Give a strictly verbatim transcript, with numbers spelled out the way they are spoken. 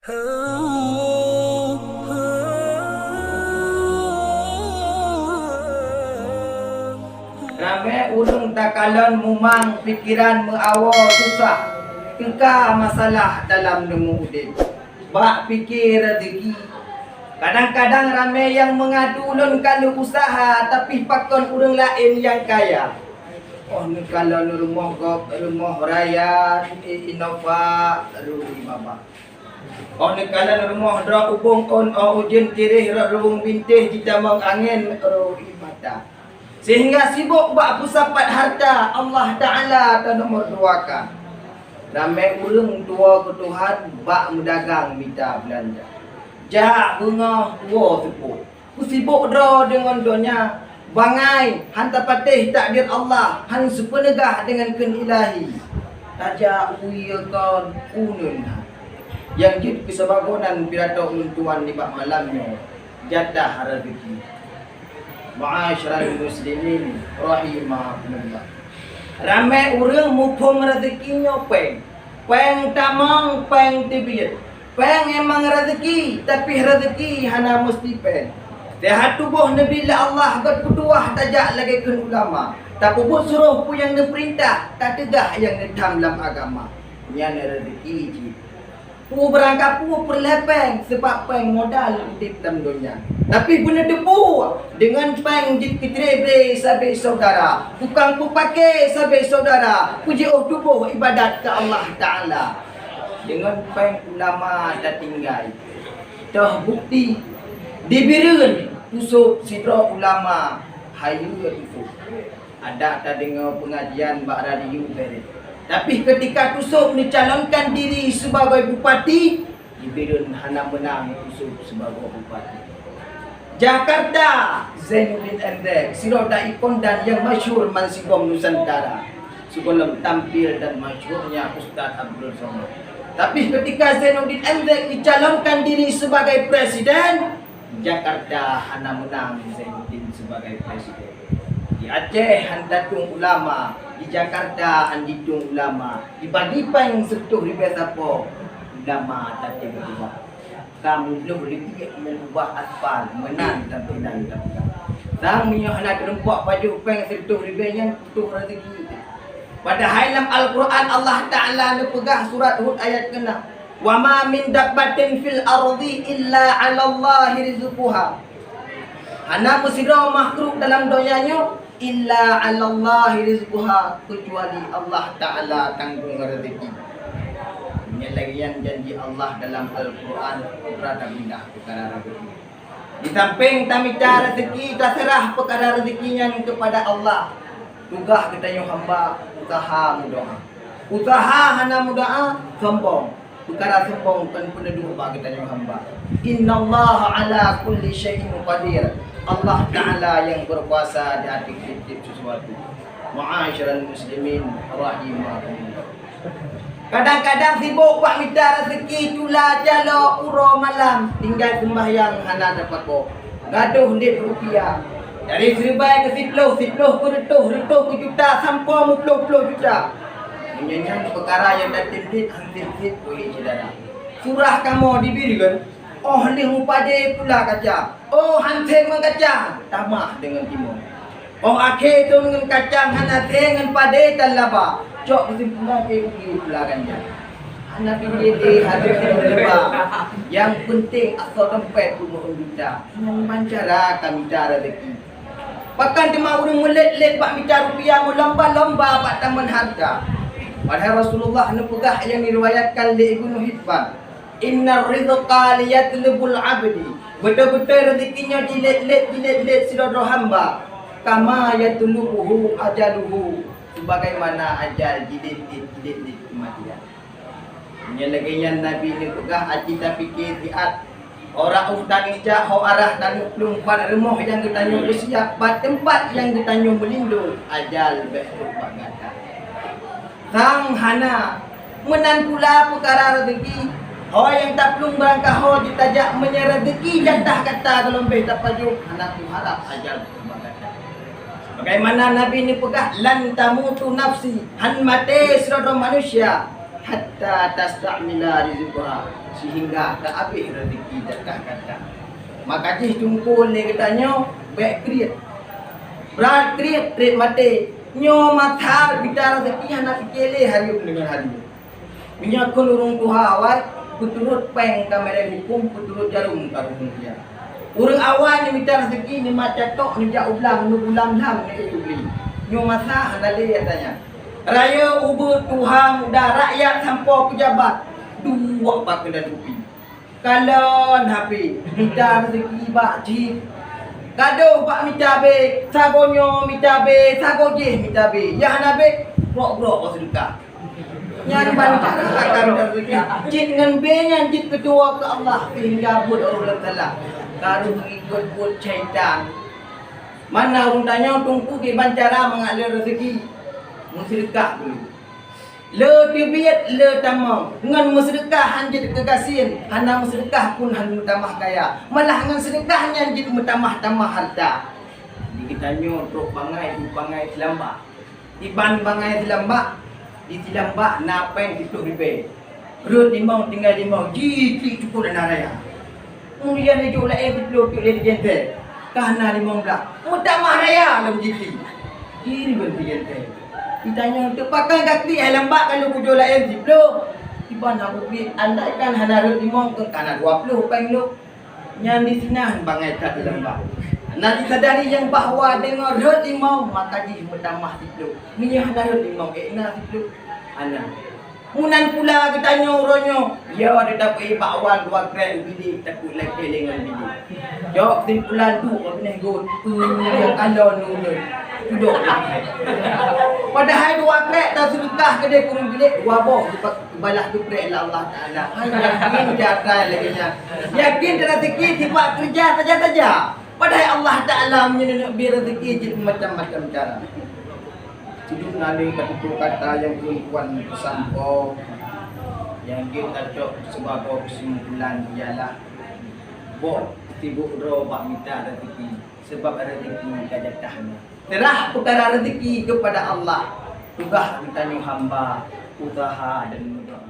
Ramé ureuëng takalon mumang, pikeran meuawoe susah, teuka masalah dalam neumuh udeb. Bak pike rezeki, kadang-kadang ramé nyang meungadu lôn ka lheueh useuha, tapi pakon ureuëng laén nyang kaya. Oh neukalon rumoh gob, rumoh raya, Innova, rui babah. Oh neukalon rumoh droe ubông ôn, oh ujeuen tireh rot ruweueng bintéh, jitamong angén rui mata. Sehingga sibok bak peusapat hareuta, Allah Taala tanomor duakan. Ramé ureuëng tuwoe keu Tuhan bak meudagang mita beulanja. Jak beungoh tuwoe seupôt. Peusibok droe deungon donya, bangai, han tapatéh takdir Allah, han seupeuneugah deungon kheun Ilahi. Tajak u ie kon uneun na. Nyang jeuet keu sabagoe nan pidato ulôn tuan nibak malam nyoe, jatah rezeki. Ma'asyiral muslimin rahimakumullah. Ramé ureuëng muphom rezeki nyoe péng. Péng tamong, péng teubiet. Péng emang rezeki, tapi rezeki hana meusti péng. Seuhat tuboh neubi lé Allah, gét peutuwah tajak lagée kheun ulama. Tapeubuet surôh peue nyang neupeurintah, tateugah nyang neutham lam agama. Nyan rezeki jih. Peue beurangkapeue peureulée péng, sabab péng modal udeb lam donya. Tapi beuneuteupeu, deungon péng jeuet keu bre-bre sabe syedara, tukang peupake sabe syedara, peujiôh tuboh iébadat keu Allah Taala. Deungon péng ulama tatinggai. Toh bukti, di Bireuen pusôb sidroe ulama hayeue pusôb. Adak tadeungoe peungajian bak radio beret. Tapi keutika Tusok neucalonkan diri sibagoe bupati, di Bireuen hana meunang Tusok sibagoe bupati. Jakarta, Zainuddin Endek, sidroe dai kondan nyang masyhur bansigom Nusantara, sigohlom tampil dan masyhurnya Ustaz Abdul Somad. Tapi keutika Zainuddin Endek neucalonkan diri sibagoe presiden, Jakarta hana meunang Zainuddin sibagai presiden. Di Aceh han tatueng ulama, di Jakarta han jitueng ulama, dibagi péng sireutoh ribée sapo, ulama tatem ubah. Ka meulôh leubiek ngon ubah aspal, meunan tampilan tapeugah. Sang meunyoe hana teurumpok pajoh péng sireutoh ribée nyan putôh rezeki. Padahai lam Al-Qur'an Allah Taala neupeugah surat Hud ayat keuenam, "Wa ma min dabbatin fil ardi illa 'alallahi rizquha." Hana meusidroe makhluk dalam donya nyoe illa 'alallahi rizquha, keucuali Allah Taala tanggong rezeki. Nyan lagée nyan janji Allah dalam Al-Qur'an, peukara tagundah peukara rezeki. Di sampéng tamita rezeki, taseurah peukara rezeki nyan keupada Allah. Tugaih geutanyoe hamba useuha meudoá. Useuha hana meudoá, sombong. Peukara sombong kon peuneuduek bak geutanyoe hamba. Innallaha 'ala kulli syai'in qadir. Allah Taala nyang beukuasa di ateueh tieb-tieb sisuatu. Ma'asyiral muslimin rahimakumullah. Kadang-kadang sibok bak mita rezeki, tula calo uroe malam, tinggai seumbahyang hana tapakoe. Gadôh lét rupiah. Dari siribèe keu siploh, siploh keu reutôh, reutôh keu juta, sampoe meuploh-ploh juta. Meunyoe nyan peukara nyang tatem-tem han sép-sép, wahé syedara. Surah kamoe di Bireuen, óh lheueh meupadé pula kaca. Oh, han sép ngon kaca, tamah deungon timon. Óh akhé thôn ngon kacang hana sép ngon padé tan laba, cok keusimpulan, eh, uji pula ganja. Hana pike deh, hana pike laba. Nyang peunteng asoe dompet peumoh juta. Ngon ban cara ka mita rezeki. Pakon teuma ureuëng meulét-lét bak mita rupiah, meulomba-lomba bak tamong hareuta. Padahai Rasulullah neupeugah nyang diriwayatkan lé Ibnu Hibban, "Innar rizqa liyatlubul abdi." Beutôi-beutôi rezeki nyoe jilét-lét, jilét-lét sidroe-droe hamba. "Kama yatlubuhu ajaluhu." Sebagaimana ajal jilét-lét, jilét-lét keumatian. Nyan lagée nyan Nabi neupeugah, aci tapike siat. Ho reuôh taneuk jak, ho arah taneuk plueng, pat rumoh nyang geutanyoe peusiap, pat teumpat nyang geutanyoe meulindong, ajal bék trok bak gata. Sang hana, meunan pula peukara rezeki. Ho nyang taplueng barangkaho jitajak, meunyoe rezeki jatah gata gohlom bék tapajoh, hana teuharab ajal trok bak gata. Bagaimana Nabi neupeugah, "Lan tamutu nafsi," han maté sidroe-droe manusia. hatta tasta'mila rizqaha, sehingga ta habéh rezeki jatah gata. Maka jih tungkol lé geutanyoe bék kriet. Brat kriet, kriet maté. Nyoe masa mita rezeki hana pike lé hareuem deungon hareuem. Meunyoe kheun ureuëng tuha awai, peuturot péng ka meurée huköm, peuturot jarôm ka ruhueng dia. Ureuëng awai neumita rezeki, neumacak tok, neujak u blang, neugulam lam, neuék ubli. Nyoe masa hana lé ata nyan. Rayeuk ubeut tuha muda, rakyat sampoe peujabat, duek bak keunan kupi. Kalon hapé, mita rezeki bak jih. Gadoh bak mita bé, sagoe nyoe mita bé, sagoe jéh mita bé. Nyang hana bé, brok-brok bak seudeukah. Nyan ban cara akan rezeki. Jeuet ngon bé nyan jeuet keutuwoe keu Allah, sehingga buet ureuëng salah. Ka rhot ikot buet syaitan. Mana ureuëng tanyoe teungku kiban cara mangat lé rezeki. Meuseudeukah dulu. Le teubiet, le tamong. Ngon meuseudeukah han jeuet keu gasien, hana meuseudeukah pun han meutamah kaya. Malah ngon seudeukah nyan jeuet meutamah-tamah hareuta. Di geutanyoe trok bangai, trok bangai silambak. Iban bangai silambak, di silambak na péng siploh ribée. Rhot limong tinggai limong, jitlik cukôp dana raya. Kemudian ijok laén siploh teuk lé di genteng. Ka na limong blah. Meutamah raya lom jitlik. Jih ribée di genteng. Ditanya, "Teupakon gaki hai lambak ka lôn kujok laén siploh?" Iban hana bukit, andaikan hana rhot limong, ka na dua ploh péng lôn. Nyan disinan bangai that di lambak. Na jisadari nyang bahwa deungon rhot limong, maka jih meutamah siploh. Meunyoe hana rhot limong, ék na siploh? Hana. Meunan pula geutanyoe uroe nyoe, ya, ada tapeuék bak wan dua krek u bilék, takot lakée lé ngon bilék. Jaweueb simpulan duek bak binéh got, peue nyang kalon ulôn. Tudok. Padahai dua krek taseudeukah keudeh kureueng bilék, dua boh geuba-, geubalah geupreh lé Allah Taala. Hai yakin gata lagée nyan. Yakin teurazeuki sifat keureuja saja-saja. Padahai Allah Taala meunyoe neubri rezeki jeuet macam-macam cara. Sidroe na lé katutoe kata nyang ulôn tuan peusampoe, nyang jeuet tacok sibagoe keusimpulan ialah boh sibok droe bak mita rezeki, sabab rezeki ka jatah nyan. Serah peukara rezeki keupada Allah. Tugaih geutanyoe hamba useuha dan meudoá.